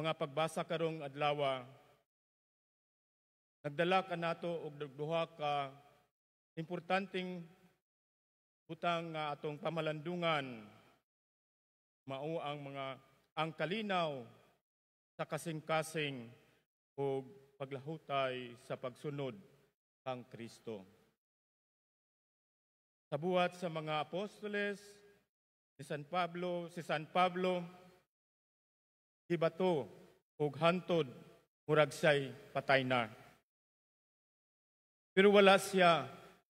Mga pagbasa karong adlaw, nagdala kanato og duha ka importanteng butang nga atong pamalandungan, mao ang kalinaw sa kasing-kasing ug paglahutay sa pagsunod kang Kristo. Sa Buhat sa mga Apostoles ni San Pablo, si San Pablo gibato ug hantod murag siya'y patay na. Pero wala siya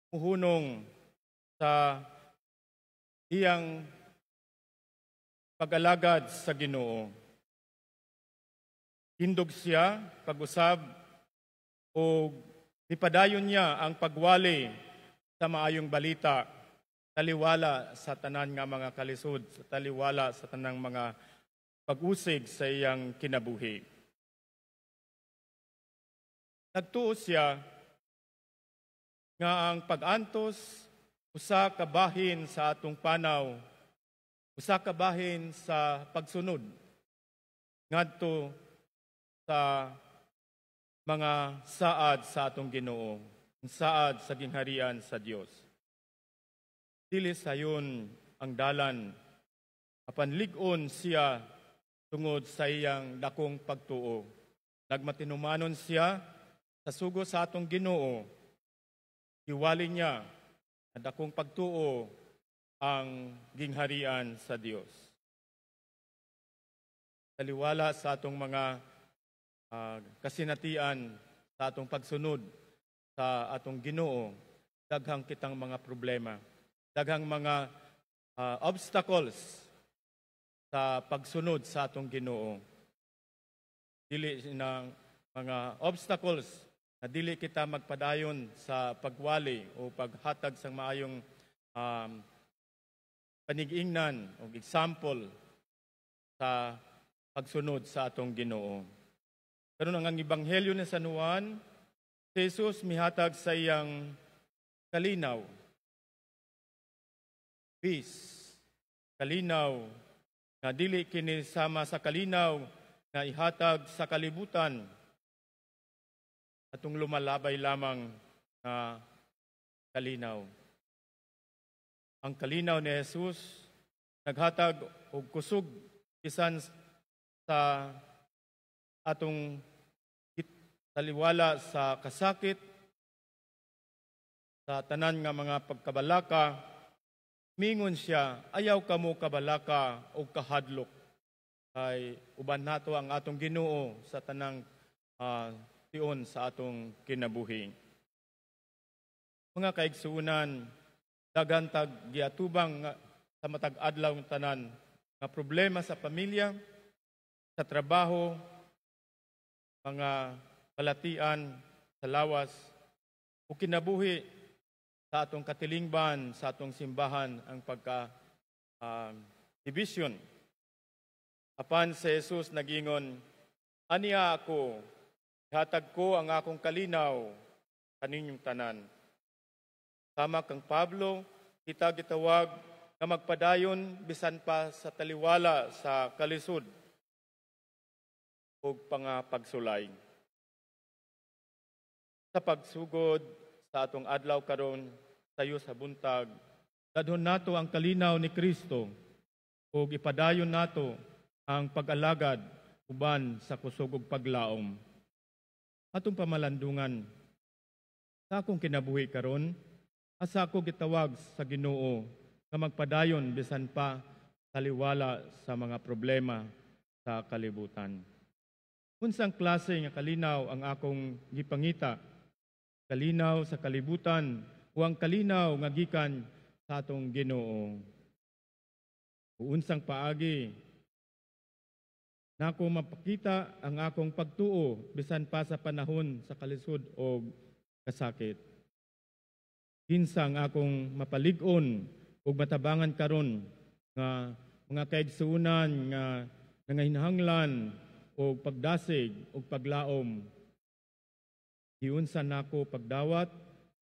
muhunong sa iyang pag-alagad sa Ginoo. Tindog siya pag-usab ug mipadayon niya ang pagwali sa maayong balita, taliwala sa tanan nga mga kalisod, sa taliwala sa tanang mga pag-usig sa iyang kinabuhi. Nagtuo siya nga ang pag-antos usa ka bahin sa atong panaw, usa ka bahin sa pagsunod ngadto sa mga saad sa atong Ginoo, ang saad sa gingharian sa Dios. Dili sayon ang dalan, apan lig-on siya tungod sa iyang dakong pagtuo. Nagmatinumanon siya sa sugo sa atong Ginoo. Giwali niya ang dakong pagtuo ang gingharian sa Dios. Taliwala sa atong mga kasinatian sa atong pagsunod sa atong Ginoo, daghang kitang mga problema, daghang mga obstacles sa pagsunod sa atong Ginoo. Dili ng mga obstacles na dili kita magpadayon sa pagwali o paghatag sa maayong panigingnan o example sa pagsunod sa atong Ginoo. Karon, ang Ebanghelyo ni San Juan, si Jesus mihatag sa iyang kalinaw. Peace. Kalinaw nga dili kini sama sa kalinaw nga ihatag sa kalibutan, atong lumalabay lamang na kalinaw. Ang kalinaw ni Jesus naghatag og kusog bisan sa atong taliwala sa kasakit, sa tanan nga mga pagkabalaka. Mingon siya, "Ayaw kamo kabalaka o kahadlok kay uban nato ang atong Ginoo sa tanang tion sa atong kinabuhi." Mga kaigsuonan, daghan tag giatubang sa matag adlaw ng tanan nga problema sa pamilya, sa trabaho, mga balatian sa lawas o kinabuhi sa atong katilingban, sa atong simbahan, ang pagka division. Apan si Jesus nagingon, "Aniya ako, hatag ko ang akong kalinaw kaninyong tanan." Sama kang Pablo, kita gitawag nga magpadayon bisan pa sa taliwala sa kalisod ug pangapagsulay. Sa pagsugod sa atong adlaw karon sayo sa buntag, dadhon nato ang kalinaw ni Kristo ug ipadayon nato ang pag-alagad uban sa kusog ug paglaom. Atong pamalandungan, sa akong kinabuhi karon, asa ako gitawag sa Ginoo nga magpadayon bisan pa taliwala sa mga problema sa kalibutan? Unsang klase nga kalinaw ang akong gipangita? Kalinaw sa kalibutan o ang kalinaw nga gikan sa atong Ginoo? O unsang paagi nako mapakita ang akong pagtuo bisan pa sa panahon sa kalisod o kasakit? Kinsa ang akong mapalig-on ug matabangan karon nga mga kaigsuonan nga nangahinahanglan og pagdasig ug paglaom? Giunsa nako pagdawat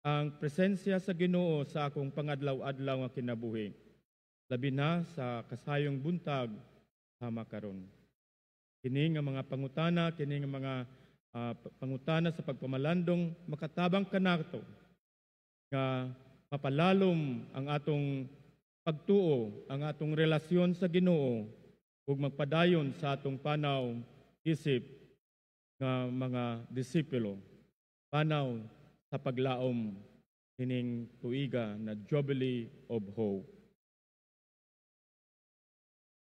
ang presensya sa Ginoo sa akong pangadlaw-adlaw nga kinabuhi, labi na sa kasayong buntag sama karon? Kini nga mga pangutana, kini nga mga pangutana sa pagpamalandong makatabang kanato nga mapalalom ang atong pagtuo, ang atong relasyon sa Ginoo ug magpadayon sa atong panaw isip nga mga disipulo. Panaw sa paglaom ining tuiga na Jubilee of Hope.